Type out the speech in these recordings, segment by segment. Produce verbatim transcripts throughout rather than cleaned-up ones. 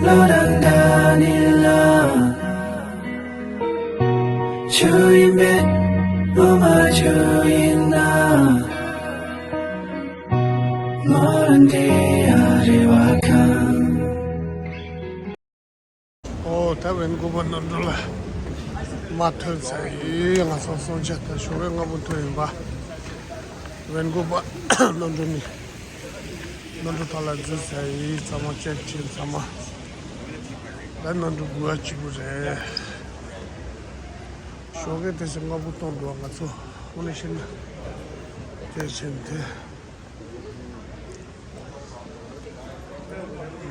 ལོ་དང་ཟླ་ནི་ལ། ཆུ་ཡིན་པས་ལོ་མ་ཆུ་ཡིན་ན། ལོ་རང་དེ་ཡ་རེ་བ་ཁང་། ཨོ་ད་ཝེན་ཀུ་བར་གནམ་གྲུ་ལ་མར་ཐོན་ཚར་ཡིན། ང་ཚོ་སོང་ཆ་ད་ཞོགས་པའི་སྔ་པོ་ཐོན་ཡིན་པ། ཝེན་ཀུ་བར་གནམ་གྲུ་ནི། གནམ་གྲུ་ཐང་ལ་འཛུལ་ཚར་ཡིན། ཚང་མ་ཅེག་བྱས། ཚང་མ་ད་གནམ་གྲུ་སྒུག་ཡ་གཅིག་པུ་རེད། ཞོགས་ཀས་དེ་ཚོ་སྔ་པོ་གཏོང་འགྲོ་བ། ང་ཚོ་དངོས་གནས་བཤད་ན་དེ་བྱས་ནས་དེ་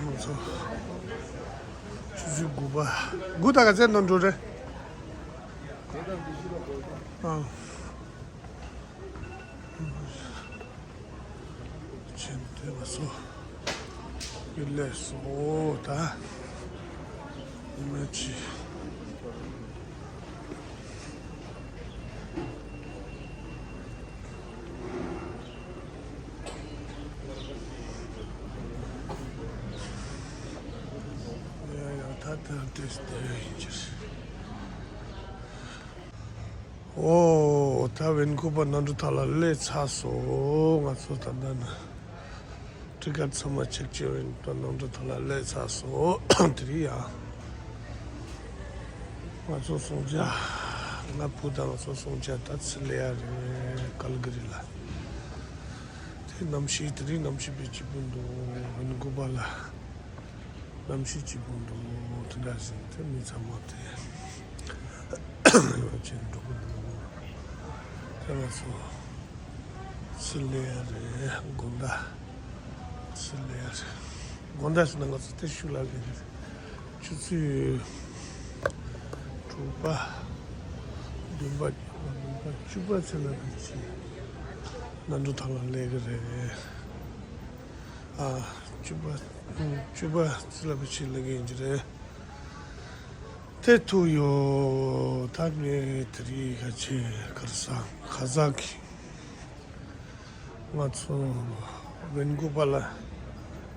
ང་ཚོ་ཆུ་ཚོད་དགུ་པ། དགུ་དང་ག་ཚད་གནམ་གྲུ་རེད། ཨ། ཆེན་དེ་བ་སོ། ཡུལ་ལས་སོ་ད། མ་ཅི། ཡ་ཡ་ད་ད་དེ་དེ་ཡིན་ཅི། ཨོ་ད་ཝེན་ཀུ་བར་གནམ་གྲུ་ཐང་ལ་སླེབས་ཚར་སོང་། ང་ཚོ་ད་ལྟ་ན་ཊི་ཀེ་ཊི་ཚང་མ་ཅེག་བྱས། ཝེན་ཀུ་བར་གནམ་གྲུ་ཐང་ལ་སླེབས་ཚར་སོང་། དེ་རིང་ཡ་ང་ཚོ་སོང་ཆ། ང་བུ་དང་ང་ཚོ་སོང་ཆ་ད་ཕྱི་སླེབས་ཡ་རེད། ཀལ་ག་རི་ལ། དེ་གནམ་གཤིས་དེ་རིང་གནམ་གཤིས་དཔེ་སྐྱིད་པོ་འདུག་ཝེན་ཀུ་བར་ལ། གནམ་གཤིས་སྐྱིད་པོ་འདུག་དེ་འདྲ་ཞིག་དེ་མི་ཚང་མ་དེ་ཡོད་ཅན་འགྲོ་གི་འདུག་དེ་ང་ཚོ་ཕྱི་སླེབས་ཡ་རེད། དགོང་དག་ཕྱི་སླེབས་ཡ་རེད། དགོང་དག་ཕྱི་ན་ང་ཚོ་དེ་ཤུགས་ལ་སླེབས་ཡ་རེད། ཆུ་ཚོད་དྲུག་པ། བདུན་པ། བདུན་པ། བཅུ་པ་ཚེ་ལ་ཕེབས་ཆེ་གནམ་གྲུ་ཐང་ལ་སླེབས་ཀྱི་རེད། ཨ། བཅུ་པ། བཅུ་པ་ཚེ་ལ་ཕེབས་ཆེ་སླེབས་ཀྱི་ཡིན་གྱི་རེད། དེ་ཐུག་ཡོད། ད་ངས་དེ་རིང་ཁ་ཆེ་ཁར་ས་ཁ་ས་གི་ང་ཚོ་ཝེན་ཀུ་བར་ལ་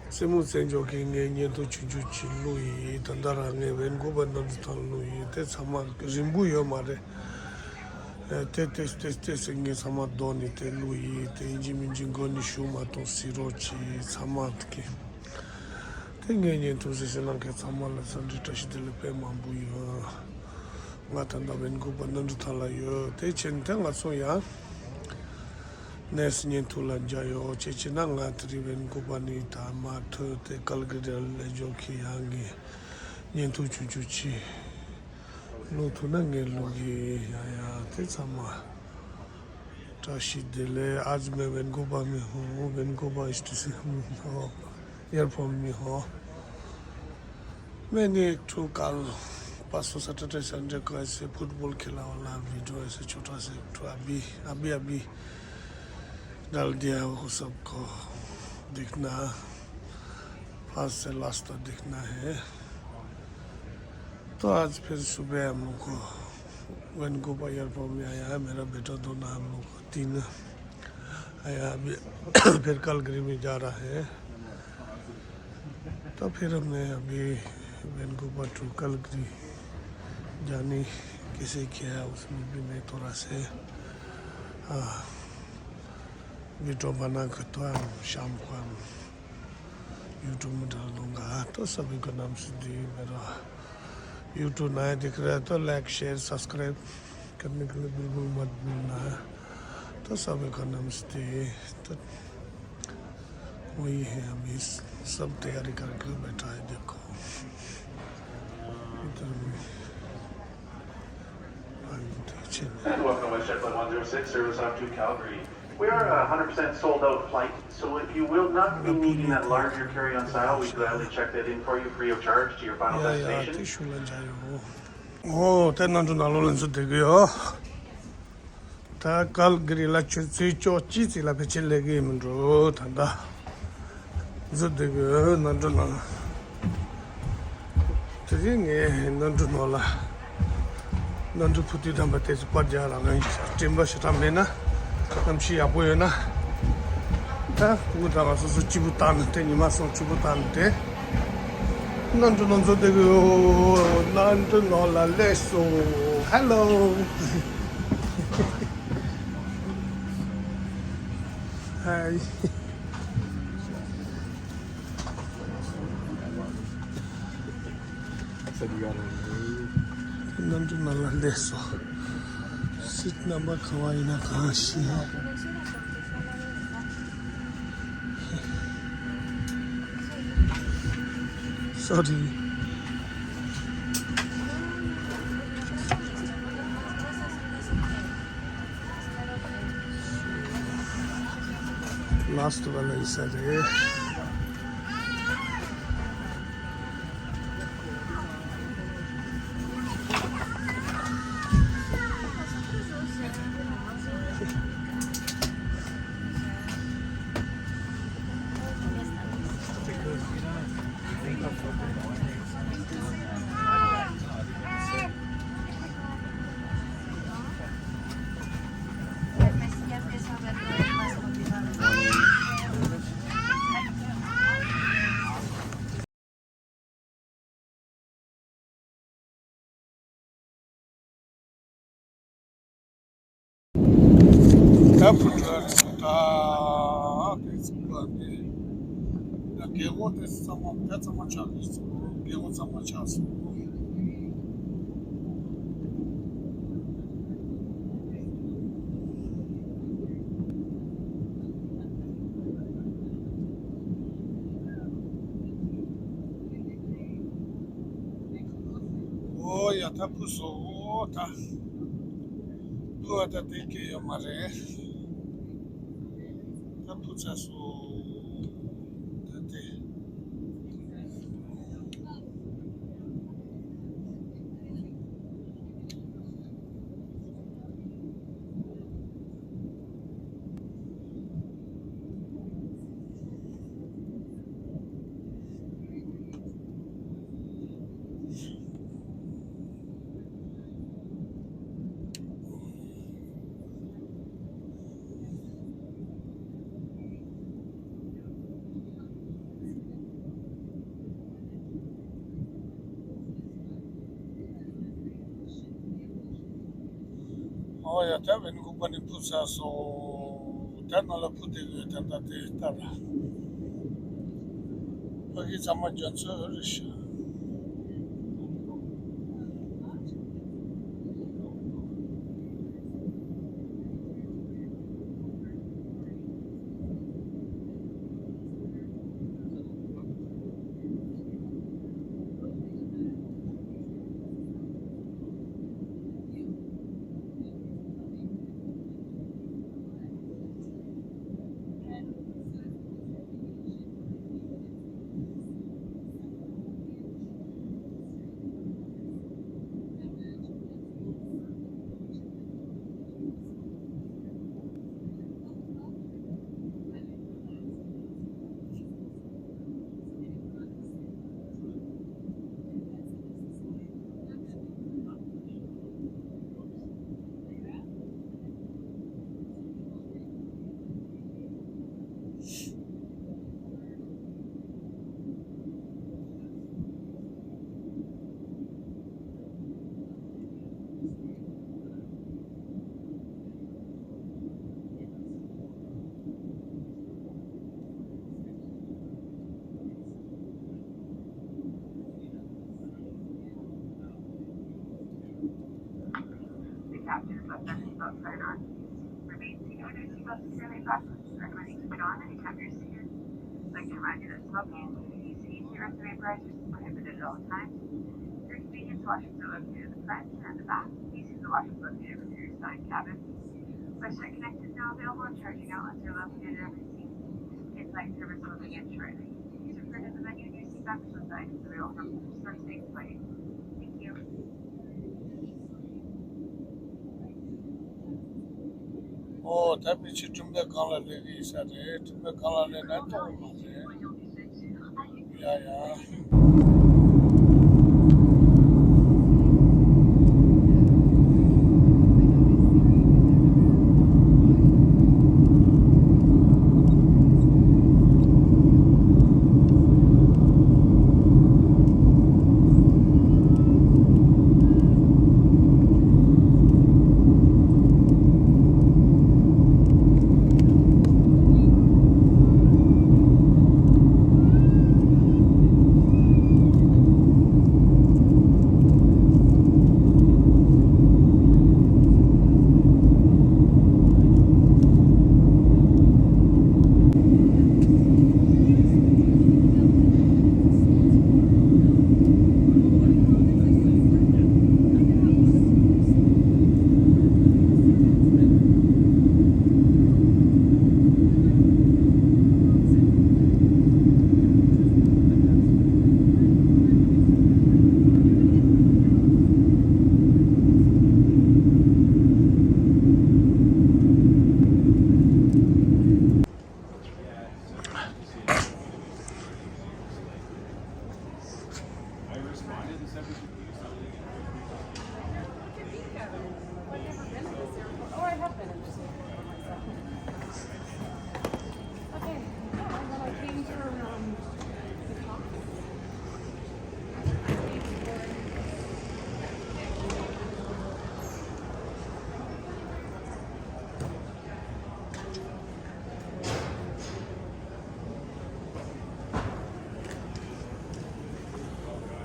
རྩེད་མོ་རྩེ་འཇོག་གི་ངའི་བརྙན་ཐུང་ཆུང་ཆུང་ཅིག་བླུགས་ཡིན། ད་ལྟ་རང་ངས་ཝེན་ཀུ་བར་གནམ་གྲུ་ཐང་བླུགས་ཡིན། དེ་ཚང་མ་རིང་པོ་ཡོད་མ་རེད། ཨ། དེ་དེ་དེ་དེ་ཚོ་ངས་ཚང་མ་བསྡོམས་ནས་དེ་བླུགས་ཡིན། དེ་ཡིན་གཅིག་མིན་གཅིག་མགོ་ནས་གཞུག་མ་གཏོང་སྲིད་རོགས་གྱིས། ཚང་མ་གི་དེ་ངའི་བརྙན་ཐུང་གཟིགས་གནང་མཁན་ཚང་མ་ལ་འཚམས་འདྲི་བཀྲ་ཤིས་བདེ་ལེགས་དཔེ་མང་པོ་ཡོད། ང་ད་ལྟ་ཝེན་ཀུ་བར་གནམ་གྲུ་ཐང་ལ་ཡོད། དེ་བྱས་ནས་དེ་ང་ཚོ་ཡང་ནེག་སི་ཊི་བརྙན་ཐུང་ལ་མཇལ་ཡོང་། ཅི་བྱས་ན་ང་དེ་རིང་ཝེན་ཀུ་བར་ནས་ད་མར་ཐོན་ཏེ་ཀལ་ག་རི་ལ་སླེབས་འཇོག་གི་ཡང་ངས་བརྙན་ཐུང་ཆུང་ཆུང་ཅིག་བླུགས་ཐུབ་ན་ངས་བླུགས་གི། ཡ་ཡ་དེ་ཚང་མ་བཀྲ་ཤིས་བདེ་ལེགས། आज मैं वैंकूवर में हूँ। वैंकूवर स्टेशन में हूँ, एयरपोर्ट में हूँ। मैंने एक ठो कल परसों सैटरडे संडे को ऐसे फुटबॉल खेला वाला वीडियो ऐसे छोटा सा एक ठो अभी, अभी, अभी डाल दिया। वो सबको देखना, फर्स्ट से लास्ट तक देखना है। तो आज फिर सुबह हम लोग को वैंकूवर एयरपोर्ट में आया है। मेरा बेटा दोनों हम लोग को तीन आया, अभी फिर कलगरी में जा रहा है। तो फिर हमने अभी वैंकूवर टू कलगरी जाने कैसे किया है, उसमें भी मैं थोड़ा से, आ, वीडियो बना के तो हम शाम को हम YouTube में डाल दूंगा। तो सभी को नमस्ते। मेरा YouTube नया दिख रहा है तो लाइक, शेयर, सब्सक्राइब करने के लिए बिल्कुल मत भूलना है। तो सभी को नमस्ते। तो वही है, अभी सब तैयारी करके बैठा है। देखो इधर भी। And welcome, WestJet Flight one zero six, service out to Calgary. We are a hundred percent sold out flight, so if you will not be needing that larger carry-on style, we gladly check that in for you free of charge to your final destination. ཡ་ཡ་དེ་ཤུགས་ལ་འཇགས་ཡོད། ཨོ་དེ་གནམ་གྲུ་ནང་ལོགས་ལ་འཛུལ་བསྡད་ཀྱི་ཡོད། ད་ཀལ་ག་རི་ལ་ཆུ་ཚོད་བཅུ་གཅིག་ཙམ་ལ་ཕལ་ཆེར་སླེབས་ཀྱི་ཡིན་འགྲོ། ད་ལྟ་འཛུལ་བསྡད་ཀྱི་ཡོད་གནམ་གྲུ་ནང་ལ། དེ་རིང་ངས་གནམ་གྲུ་ནང་ལ་གནམ་གྲུ་འཕུར་དུས་དམ་པ་དེ་ཚོ་པར་རྒྱག་རང་གི་སྤྲིན་པ་ཞེ་དྲག་མེད་ན། གནམ་གཤིས་ཡག་པོ་ཡོད་ན། ད་སྐུ་དང་ང་སོ་སོ་སྐྱིད་པོ་བཏང་ནས་དེ་ཉི་མ་སོང་སྐྱིད་པོ་བཏང་ནས་དེ། གནམ་གྲུ་ནང་འཛུལ་བསྡད་ཡོད། གནམ་གྲུ་ནང་ལ་སླེབས་སོང་། Hello. Hi. གནམ་གྲུ་ནང་ལ་སླེབས་སོང་། སིཊ་ནམ་བར་ག་བ་ཡིན་ན་གང་ཤེས། Sorry. ལཱསི་ཊི་བ་ལ་ཡིན་ས་རེད། ད་བུ་ཕྲུག་ད་དེ་ཚོ་ད་རྒན་གོག་དེ་ཚང་མ་ད་ཚང་མ་ཆགས་ཀྱི་སོང་། རྒན་གོག་ཚང་མ་ཆགས་སོང་། ཨོ་ཡ། ད་བུད་སོང་། ཨོ་ད་བུད་པ་ད་དེ་སྐད་ཡོད་མ་རེད། ད་བུད་ཚར་སོང་། ད་དེ། ཨོ་ཡ། ད་ཝེན་ཀུ་ཝར་ནས་བུད་ཚར་སོང་། ད་ནང་ལ་བུད་བསྡད་ཡོད། ད་ལྟ་དེ་ལྟ་ལ། ཕ་གི་ཚང་མ་རྒྱ་མཚོ་རེད་ཤག The captain of Buckingham Boat Side on remains the owner's responsibility. Recommending put on any cover seated. Like to remind you that smoking, using e-cigarettes and vaporizers is prohibited at all times. For convenience, washrooms are located in the front and the back. Using the washroom located within your assigned cabin. Wi-Fi connected now available and charging outlets are located at every seat. In-flight service will begin shortly. Please refer to the menu in your seat back for those items available for safe flight. Thank you. ཨོ། ད་ཕལ་ཆེར་གྲུམ་བུའི་སྒང་ལ་སླེབས་ཀྱི་ཡིན་ས་རེད། གྲུམ་བུའི་སྒང་ལ་སླེབས་ན་ལྟོགས་མ་རེད། ཡ་ཡ། There's a separate computer, so we can. I've never been in this airport. Oh, I have been in this airport myself. Okay. Yeah, and then I came through, um, the conference.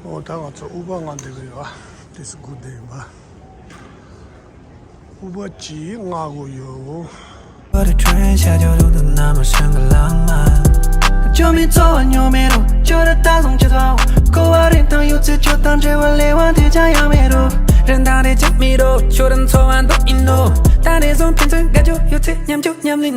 ཨོ་ད་ང་ཚོ་ཨུ་པ་ང་འདི་གི་ཡོད་ཨ། དེ་སུ་གུ་དེ་ཡིན་པ། ཨུ་པ་ཅི་ང་གོ་ཡོད། 我的春夏秋冬都那么像个浪漫。就没昨晚，又没路，就得打从起头。过完天堂，又吃就当结尾，累完天将要没路。人当得见没路，就等昨晚都一路。但那种平常感觉，有这样就让你